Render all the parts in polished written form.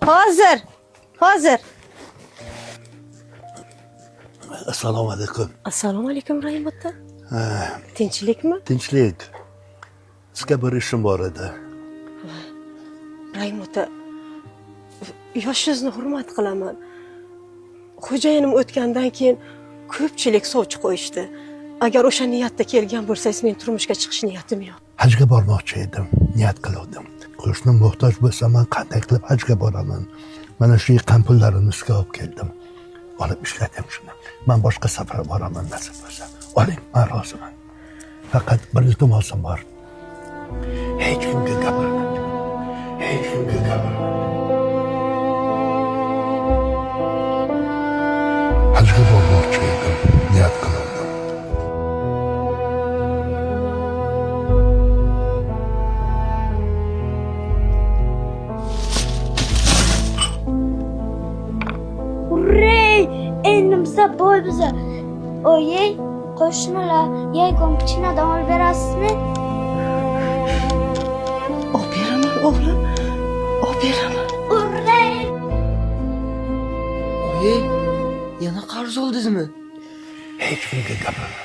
Hozir, hozir. Assalomu alaykum. Assalomu alaykum, Rahim ota. Tinchlikmi? Tinchlik. Sizga bir ishim bor edi. Rahim ota, yoshingizni hurmat qilaman. Xo'jayinim o'tgandan keyin ko'pchilik sovchi qo'yishdi. Agar o'sha niyatda kelgan bo'lsangiz, men turmushga chiqish niyatim yo'q. Hajga bormoqchi edim, niyat qiluvdim. Qo'shnim muhtoj bo'lsa, man qanday qilib hajga boraman? Mana shu yiqqan pullarimni sizga olib keldim. Olib ishlating shuni. Man boshqa safar boraman nasib bo'lsa. Oling, man roziman. Faqat bir iltimosim bor. Hech kimga gapirmang. Hech kimga gapirmang. Hajga bormoqchi edim, niyat qiluvdim. Hurray! Endi biza boy biza. Oyi, qo'shnilar, yegon pichinadan olib berasizmi? Olib beraman, o'g'lim. Olib beraman. Hurray! Oyi, yana qarz oldingizmi? Hech kimga gapirmang.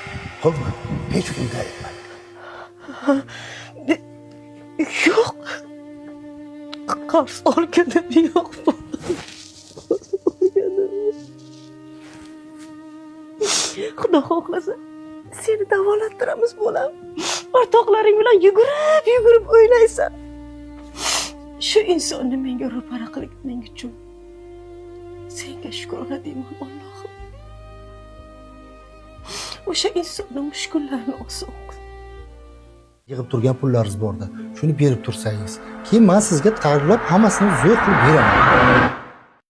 Xo'pmi? Hech kimga aytmang. Yo'q. Qarz olganim yo'q. Qarz olganim yo'q. Xudo xohlasa, seni davolattiramiz, bolam. O'rtoqlaring bilan yugurib, yugurib o'ynaysan. Shu insonni menga ro'para qilganing uchun senga shukrona deyman, Allohim. O'sha insonni mushkullarini oson qil. Yig'ib turgan pullaringiz borda, shuni berib tursangiz, keyin man sizga tayyorlab hammasini zo'r qilib beraman.